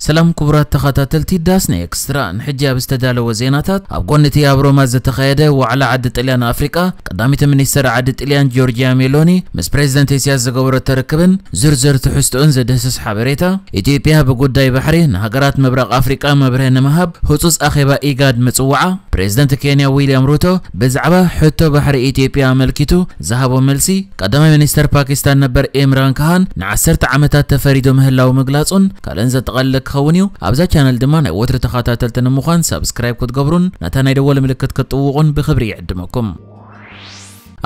ሰላም ክቡራት ተኸታተልቲ ዳስና ኤክስትራ፣ ንሕጂ ኣብ ዝተዳለወ ዜናታት፣ ኣብ ጎኒ እቲ ኣብ ሮማ ዝተኻየደ ዋዕላ ዓዲ ጥልያን ኣፍሪቃ፣ ቀዳሚት ሚኒስተር ዓዲ ጥልያን ጆርጂያ ሜሎኒ ምስ ፕሬዚደንት ኢሳያስ ዝገበረቶ ርክብን ዝርዝር ትሕዝቶኡን ዝድህስስ ሓበሬታ፣ ኢትዮጵያ ብጉዳይ ባሕሪ ንሃገራት ምብራቕ ኣፍሪቃ መብርሂ ንምሃብ ህጹጽ ኣኼባ ኢጋድ ምጽዋዓ፣ ፕሬዚደንት ኬንያ ዊልያም ሩቶ ብዛዕባ ሕቶ ባሕሪ ኢትዮጵያ ኣመልኪቱ ዝሃቦ መልሲ፣ ቀዳማይ ሚኒስተር ፓኪስታን ነበር ኢምራን ካሃን ንዓሰርተ ዓመታት ተፈሪዱ ምህላው ምግላጹን ካልእን ዘጠቓልል ክኸውን እዩ። ኣብዛ ቻነል ድማ ናይ ወትሪ ተኸታተልቲ ንምዃን ሳብስክራይብ ክትገብሩን ነታ ናይ ደወል ምልክት ክትጥውቑን ብኽብሪ ይዕድመኩም።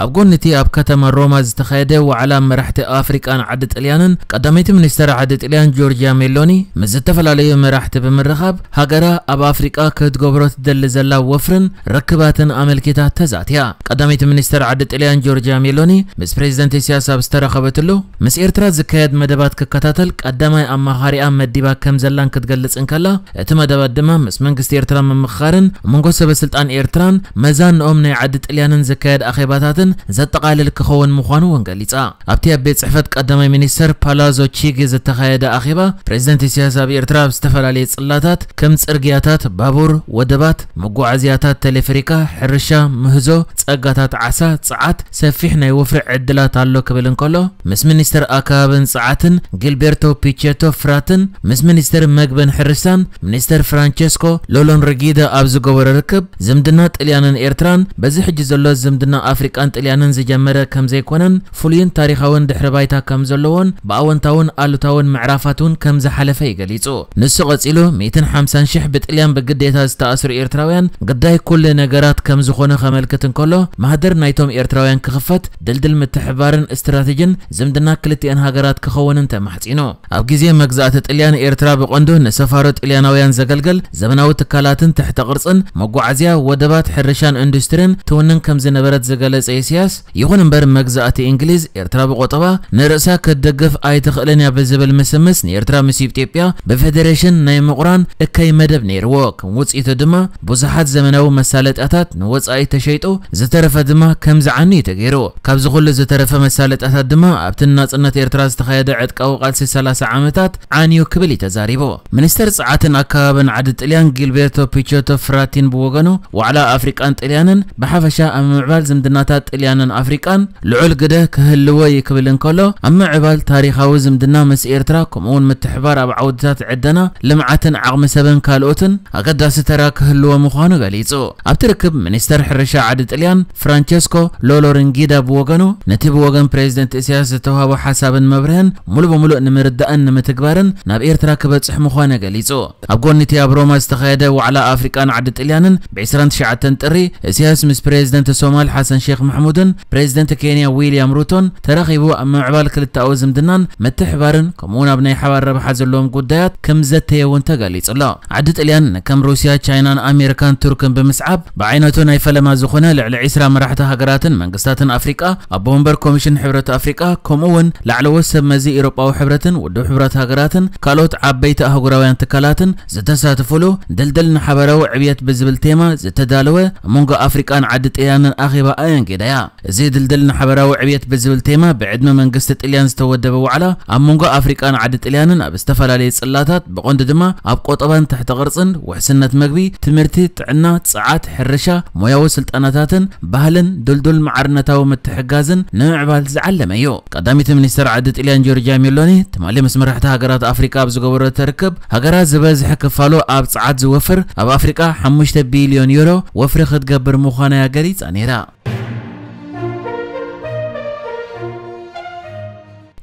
ኣብ ጎኒ እቲ ኣብ ከተማ ሮማ ዝተኻየደ ዋዕላ መራሕቲ ኣፍሪቃን ዓዲ ጥልያንን፣ ቀዳመይቲ ሚኒስተር ዓዲ ጥልያን ጆርጂያ ሜሎኒ ምስ ዝተፈላለዩ መራሕቲ ብምርኻብ፣ ሃገራ ኣብ ኣፍሪቃ ክትገብሮ ትደሊ ዘላ ወፍርን ርክባትን ኣመልኪታ ተዛትያ። ቀዳመይቲ ሚኒስተር ዓዲ ጥልያን ጆርጂያ ሜሎኒ ምስ ፕሬዚደንት ኢሳያስ ኣብ ዝተራኸበትሉ፣ ምስ ኤርትራ ዝካየድ መደባት ክከታተል ቀዳማይ ኣማኻሪኣ መዲባ ከም ዘላን ክትገልጽ እንከላ፣ እቲ መደባት ድማ ምስ መንግስቲ ኤርትራ ምምኽኻርን ኣብ መንጎ ሰበ ስልጣን ኤርትራን መዛንኦም ናይ ዓዲ ጥልያንን ዝካየድ ኣኼባታትን ዘጠቓልል ክኸውን ምዃኑ እውን ገሊጻ። ኣብቲ ኣብ ቤት ጽሕፈት ቀዳማይ ሚኒስተር ፓላዞ ቺጊ ዝተኻየደ ኣኼባ፣ ፕሬዚደንት ኢሳያስ ኣብ ኤርትራ ኣብ ዝተፈላለየ ጽላታት ከም ጽርግያታት፣ ባቡር፣ ወደባት፣ መጓዓዝያታት፣ ቴሌፍሪካ፣ ሕርሻ፣ ምህዞ፣ ጸጋታት ዓሳ፣ ጸዓት፣ ሰፊሕ ናይ ወፍሪ ዕድላት ኣሎ ክብል እንከሎ፣ ምስ ሚኒስተር ኣከባብን ጸዓትን ጊልቤርቶ ፒቼቶ ፍራትን፣ ምስ ሚኒስተር መግብን ሕርሻን ሚኒስተር ፍራንቸስኮ ሎሎን ሪጊዳ ኣብ ዝገበሮ ርክብ፣ ዝምድና ጥልያንን ኤርትራን በዚ ሕጂ ዘሎ ዝምድና ኣፍሪቃን ጥልያንን ዝጀመረ ከም ዘይኮነን፣ ፍሉይን ታሪኻውን ድሕሪ ባይታ ከም ዘለዎን፣ ብኣወንታውን ኣሉታውን ምዕራፋት እውን ከም ዝሓለፈ እዩ ገሊጹ። ንሱ ቀጺሉ፣ ሚእትን ሓምሳን ሽሕ ብጥልያን ብግዴታ ዝተኣስሩ ኤርትራውያን ግዳይ ኩሉ ነገራት ከም ዝኾነ ከመልክት እንከሎ፣ ማህደር ናይቶም ኤርትራውያን ክኽፈት፣ ድልድል ምትሕባርን ስትራቴጂን ዝምድና ክልቲኣን ሃገራት ክኸውንን ተማሕጺኑ። ኣብ ግዜ መግዛእቲ ጥልያን ኤርትራ ብቐንዱ ንሰፋሮ ጥልያናውያን ዘገልግል ዘመናዊ ትካላትን ትሕተ ቅርጽን፣ መጓዓዝያ፣ ወደባት፣ ሕርሻን ኢንዱስትሪን ትውንን ከም ዝነበረት ዝገለጸ ኢሳያስ፣ ይኹን እምበር መግዛእቲ እንግሊዝ ኤርትራ ብቆጠባ ንርእሳ ክትደግፍ ኣይትኽእልን እያ ብዝብል ምስምስ ንኤርትራ ምስ ኢትዮጵያ ብፌዴሬሽን ናይ ምቑራን እከይ መደብ ነይርዎ። ከም ውጽኢቱ ድማ ብዙሓት ዘመናዊ መሳለጥያታት ንወጻኢ ተሸይጡ፣ ዝተረፈ ድማ ከም ዝዓኒ እዩ ተገይሩ። ካብዚ ኩሉ ዝተረፈ መሳለጥያታት ድማ ኣብቲ ንናጽነት ኤርትራ ዝተኻየደ ዕጥቃዊ ቃልሲ ሰላሳ ዓመታት ዓንዩ ክብል እዩ ተዛሪቡ። ሚኒስተር ጸዓትን ኣከባብን ዓዲ ጥልያን ጊልቤርቶ ፒቾቶ ፍራቲን ብወገኑ፣ ዋዕላ ኣፍሪቃን ጥልያንን ብሓፈሻ ኣብ ምምዕባል ዝምድናታት ጥልያንን ኣፍሪቃን ልዑል ግደ ክህልዎ እዩ ክብል እንከሎ፣ ኣብ ምዕባል ታሪኻዊ ዝምድና ምስ ኤርትራ፣ ከምኡውን ምትሕባር ኣብ ዓውድታት ዕደና፣ ልምዓትን ዓቕሚ ሰብን ካልኦትን ኣገዳሲ ተራ ክህልዎ ምዃኑ ገሊጹ። ኣብቲ ርክብ፣ ሚኒስተር ሕርሻ ዓዲ ጥልያን ፍራንቸስኮ ሎሎሪንጊዳ ብወገኑ፣ ነቲ ብወገን ፕሬዚደንት ኢሳያስ ዝተዋህቦ ሓሳብን መብርህን ሙሉ በሙሉ ንምርዳእን ንምትግባርን ናብ ኤርትራ ክበጽሕ ምዃኑ ገሊጹ። ኣብ ጎኒ እቲ ኣብ ሮማ ዝተኻየደ ዋዕላ ኣፍሪቃን ዓዲ ጥልያንን፣ ብ ዕስራን ትሽዓተን ጥሪ፣ ኢሳያስ ምስ ፕሬዚደንት ሶማል ሓሰን ሼክ ማሕሙድን ፕሬዚደንት ኬንያ ዊልያም ሩቶን ተራኺቡ ኣብ ምምዕባል ክልተኣዊ ዝምድናን ምትሕባርን፣ ከምኡውን ኣብ ናይ ሓባር ረብሓ ዘለዎም ጉዳያት ከም ዘተየ እውን ተገሊጹ ኣሎ። ዓዲ ጥልያን ከም ሩስያ፣ ቻይናን ኣሜሪካን ቱርክን ብምስዓብ፣ ብዓይነቱ ናይ ፈለማ ዝኾነ ልዕሊ ዕስራ መራሕቲ ሃገራትን መንግስታትን ኣፍሪቃ፣ ኣቦ ወንበር ኮሚሽን ሕብረት ኣፍሪቃ፣ ከምኡ እውን ላዕለዎት ሰብ መዚ ኤውሮጳዊ ሕብረትን ውድብ ሕብረት ሃገራትን ካልኦት ዓበይቲ ኣህጉራውያን ትካላትን ዝተሳተፉሉ ድልድል ንሓበራዊ ዕብየት ብዝብል ቴማ ዝተዳለወ ኣብ መንጎ ኣፍሪቃን ዓዲ ጥልያንን ኣኼባ ኣየንጌዳ እያ። እዚ ድልድል ንሓበራዊ ዕብየት ብዝብል ቴማ ብዕድመ መንግስቲ ጥልያን ዝተወደበ ዋዕላ ኣብ መንጎ ኣፍሪቃን ዓዲ ጥልያንን ኣብ ዝተፈላለዩ ጽላታት ብቐንዱ ድማ ኣብ ቆጠባን ትሕተ ቅርጽን፣ ውሕስነት መግቢ፣ ትምህርቲ፣ ጥዕና፣ ጸዓት፣ ሕርሻ፣ ሞያዊ ስልጠናታትን ባህልን ድልዱል ማዕርነታዊ ምትሕጋዝን ንምዕባል ዝዓለመ እዩ። ቀዳሚት ሚኒስተር ዓዲ ጥልያን ጆርጂያ ሜሎኒ ትማሊ ምስ መራሕቲ ሃገራት ኣፍሪቃ ኣብ ዝገበረቶ ርክብ፣ ሃገራ ዝበዝሐ ክፋሉ ኣብ ጸዓት ዝወፍር ኣብ ኣፍሪቃ ሓሙሽተ ቢልዮን ዩሮ ወፍሪ ክትገብር ምዃና እያ ገሊጻ ነይራ።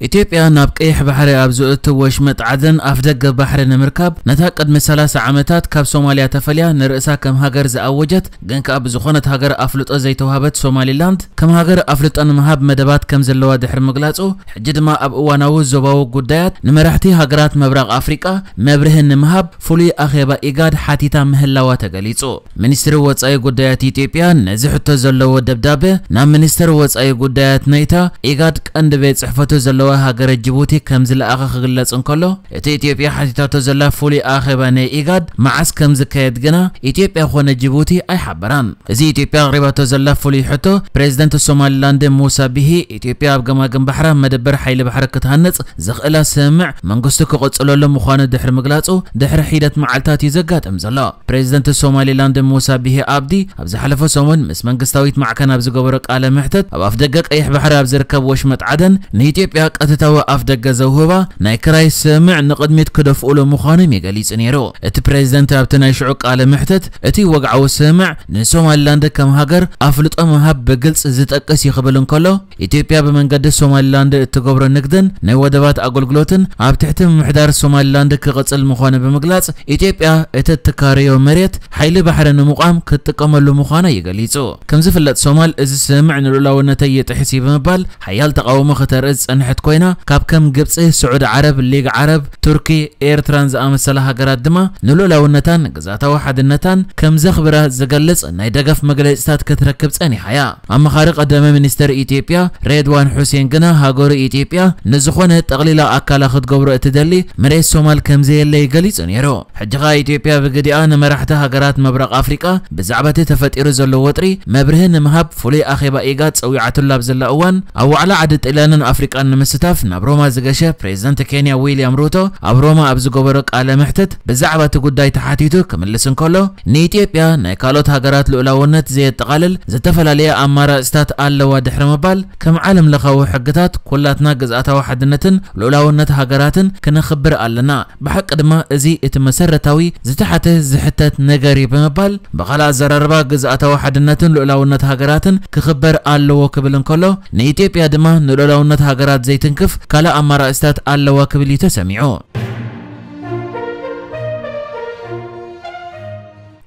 ኢትዮጵያ ናብ ቀይሕ ባሕሪ ኣብ ዝእቱ ወሽመጥ ዓደን ኣፍደገ ባሕሪ ንምርካብ፣ ነታ ቅድሚ ሰላሳ ዓመታት ካብ ሶማልያ ተፈልያ ንርእሳ ከም ሃገር ዝኣወጀት፣ ግን ከኣ ብዝኾነት ሃገር ኣፍልጦ ዘይተዋህበት ሶማሊላንድ፣ ከም ሃገር ኣፍልጦ ንምሃብ መደባት ከም ዘለዋ ድሕሪ ምግላጹ፣ ሕጂ ድማ ኣብ እዋናዊ ዞባዊ ጉዳያት ንመራሕቲ ሃገራት ምብራቕ ኣፍሪቃ መብርሂ ንምሃብ ፍሉይ ኣኼባ ኢጋድ ሓቲታ ምህላዋ ተገሊጹ። ሚኒስትሪ ወጻኢ ጉዳያት ኢትዮጵያ ነዚ ሕቶ ዘለዎ ደብዳበ ናብ ሚኒስተር ወጻኢ ጉዳያት ናይታ ኢጋድ ቀንዲ ቤት ጽሕፈቱ ዘለዎ ሃገረ ጅቡቲ ከም ዝለኣኸ ክግለጽ እንከሎ፣ እቲ ኢትዮጵያ ሓቲታቶ ዘላ ፍሉይ ኣኼባ ናይ ኢጋድ መዓስ ከም ዝካየድ ግና ኢትዮጵያ ኮነ ጅቡቲ ኣይሓበራን። እዚ ኢትዮጵያ ኣቕሪባቶ ዘላ ፍሉይ ሕቶ፣ ፕሬዝደንት ሶማሊላንድ ሙሳ ቢሂ ኢትዮጵያ ኣብ ገማግም ባሕራ መደበር ሓይሊ ባሕሪ ክትሃንጽ ዘኽእላ ስምምዕ መንግስቱ ክቕጽለሉ ምዃኑ ድሕሪ ምግላጹ፣ ድሕሪ ሒደት መዓልታት እዩ ዘጋጥም ዘሎ። ፕሬዝደንት ሶማሊላንድ ሙሳ ቢሂ ኣብዲ ኣብ ዝሓለፈ ሰሙን ምስ መንግስታዊት ማዕከን ኣብ ዝገበሮ ቃለ መሕተት፣ ኣብ ኣፍደገ ቀይሕ ባሕሪ ኣብ ዝርከብ ወሽመጥ ዓደን ንኢትዮጵያ ቀጥታዊ ኣፍደገ ዘውህባ ናይ ክራይ ስምምዕ ንቕድሚት ክደፍኡሉ ምዃኖም እዩ ገሊጹ ነይሩ። እቲ ፕሬዝደንት ኣብቲ ናይ ሽዑ ቃለ መሕተት፣ እቲ ወግዓዊ ስምምዕ ንሶማሊላንድ ከም ሃገር ኣፍልጦ ምሃብ ብግልጽ ዝጠቅስ እዩ ክብል እንከሎ፣ ኢትዮጵያ ብመንገዲ ሶማሊላንድ እትገብሮ ንግድን ናይ ወደባት ኣገልግሎትን ኣብ ትሕቲ ምምሕዳር ሶማሊላንድ ክቕጽል ምዃኑ ብምግላጽ፣ ኢትዮጵያ እተትካረዮ መሬት ሓይሊ ባሕሪ ንምቋም ክትጥቀመሉ ምዃና እዩ ገሊጹ። ከም ዝፍለጥ፣ ሶማል እዚ ስምምዕ ንልኡላውነተይ ይጥሕስ እዩ ብምባል ሓያል ተቓውሞ ከተርኢ ዝጸንሐት ኮይና፣ ካብ ከም ግብጺ፣ ስዑዲ ዓረብ፣ ሊግ ዓረብ፣ ቱርኪ፣ ኤርትራን ዝኣመሰላ ሃገራት ድማ ንልኡላውነታን ግዝኣታዊ ሓድነታን ከም ዘኽብራ ዝገልጽ ናይ ደገፍ መግለጺታት ክትረክብ ጸኒሓ እያ። ኣመኻሪ ቀዳማይ ሚኒስተር ኢትዮጵያ ሬድዋን ሑሴን ግና፣ ሃገሩ ኢትዮጵያ ንዝኾነ ጠቕሊላ ኣካላ ክትገብሮ እትደሊ መሬት ሶማል ከም ዘየለ ገሊጹ ነይሩ። ሕጂ ኸኣ ኢትዮጵያ ብግዲኣ ንመራሕቲ ሃገራት ምብራቕ ኣፍሪቃ ብዛዕባ እቲ ተፈጢሩ ዘሎ ወጥሪ መብርሂ ንምሃብ ፍሉይ ኣኼባ ኢጋድ ጸዊዓትሉ ኣብ ዘላ እዋን፣ ኣብ ዋዕላ ዓዲ ጣልያንን ኣፍሪቃን ንምስታፍ ናብ ሮማ ዝገሸ ፕሬዝደንት ኬንያ ዊልያም ሩቶ፣ ኣብ ሮማ ኣብ ዝገበሮ ቃለ መሕትት ብዛዕባ እቲ ጉዳይ ተሓቲቱ ክምልስ እንከሎ፣ ንኢትዮጵያ ናይ ካልኦት ሃገራት ልኡላውነት ዘየጠቓልል ዝተፈላለየ ኣማራጽታት ኣለዋ ድሕሪ ምባል፣ ከም ዓለም ለኻዊ ሕግታት ኩላትና ግዝኣታዊ ሓድነትን ልኡላውነት ሃገራትን ክነኽብር ኣለና። ብሓቂ ድማ እዚ እቲ መሰረታዊ ዝተሓተ ዝሕተት ነገር እዩ ብምባል፣ ብኻልእ ኣዘራርባ ግዝኣታዊ ሓድነትን ልኡላውነት ሃገራትን ክኽበር ኣለዎ ክብል እንከሎ፣ ንኢትዮጵያ ድማ ንልኡላውነት ሃገራት ዘይትንክፍ ካልእ ኣማራጽታት ኣለዋ ክብል እዩ ተሰሚዑ።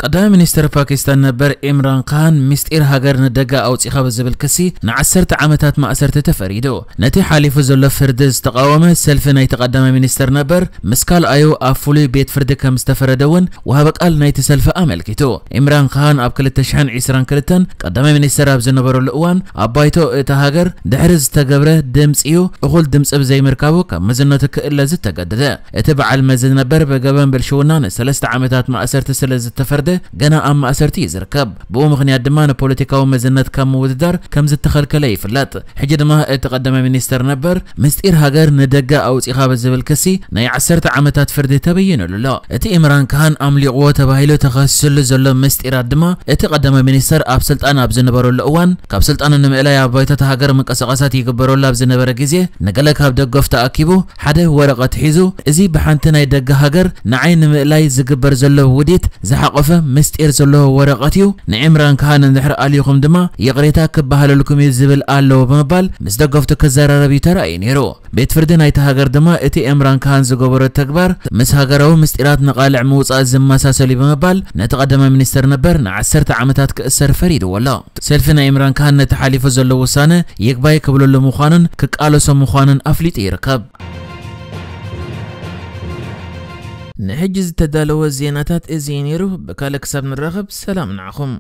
ቀዳማይ ሚኒስተር ፓኪስታን ነበር ኢምራን ካን ምስጢር ሃገር ንደገ ኣውጺኻ ብዝብል ክሲ ንዓሰርተ ዓመታት ማእሰርቲ ተፈሪዱ። ነቲ ሓሊፉ ዘሎ ፍርዲ ዝተቓወመ ሰልፊ ናይቲ ቀዳማይ ሚኒስተር ነበር ምስ ካልኣዩ ኣብ ፍሉይ ቤት ፍርዲ ከም ዝተፈረደ እውን ወሃቢ ቃል ናይቲ ሰልፊ ኣመልኪቱ። ኢምራን ካን ኣብ ክልተ ሽሕን ዕስራን ክልተን ቀዳማይ ሚኒስተር ኣብ ዝነበረሉ እዋን ኣብ ባይቶ እታ ሃገር ድሕሪ ዝተገብረ ድምጺ እዩ እኹል ድምጺ ብዘይምርካቡ ካብ መዝነቱ ክእለ ዝተገደደ። እቲ በዓል መዚ ነበር ብገበን ብልሽውና ንሰለስተ ዓመታት ማእሰርቲ ስለ ዝተፈርደ ገና ኣብ ማእሰርቲ እዩ ዝርከብ። ብኡ ምኽንያት ድማ ንፖለቲካዊ መዝነት ካብ ምውድዳር ከም ዝተኸልከለ ይፍለጥ። ሕጂ ድማ እቲ ቀዳማይ ሚኒስተር ነበር ምስጢር ሃገር ንደገ ኣውጺኻ ብዝብል ክሲ ናይ ዓሰርተ ዓመታት ፍርዲ ተበይኑሉ ኣሎ። እቲ ኢምራን ካን ኣምሊቕዎ ተባሂሉ ተኸሲስሉ ዘሎ ምስጢራት ድማ እቲ ቀዳማይ ሚኒስተር ኣብ ስልጣን ኣብ ዝነበረሉ እዋን ካብ ስልጣኑ ንምእላይ ኣብ ባይቶ እታ ሃገር ምንቅስቓሳት ይግበረሉ ኣብ ዝነበረ ግዜ ንገለ ካብ ደገፍቱ ኣኪቡ ሓደ ወረቐት ሒዙ፣ "እዚ ብሓንቲ ናይ ደገ ሃገር ንዓይ ንምእላይ ዝግበር ዘሎ ውዲት ዝሓቖፈ ምስጢር ዘለዎ ወረቐት እዩ። ንዒምራን ካን እንድሕር ኣልዩኹም ድማ ይቕሬታ ክበሃለልኩም እዩ" ዝብል ኣለዎ ብምባል ምስ ደገፍቱ ክዘራረብ እዩ ተራእዩ ነይሩ። ቤት ፍርዲ ናይቲ ሃገር ድማ እቲ ኢምራን ካን ዝገበሮ ተግባር ምስ ሃገራዊ ምስጢራት ንቓልዕ ምውጻእ ዝመሳሰል እዩ ብምባል ነቲ ቀዳማይ ሚኒስተር ነበር ንዓሰርተ ዓመታት ክእሰር ፈሪድዎ ኣሎ። ሰልፊ ናይ ኢምራን ካን ነቲ ሓሊፉ ዘሎ ውሳነ ይግባይ ክብለሉ ምዃኑን ክቃለሶ ምዃኑን ኣፍሊጡ ይርከብ። ንሕጂ ዝተዳለወ ዜናታት እዚ እዩ ነይሩ። ብካልእ ክሳብ ንራኸብ ሰላም ንዓኹም።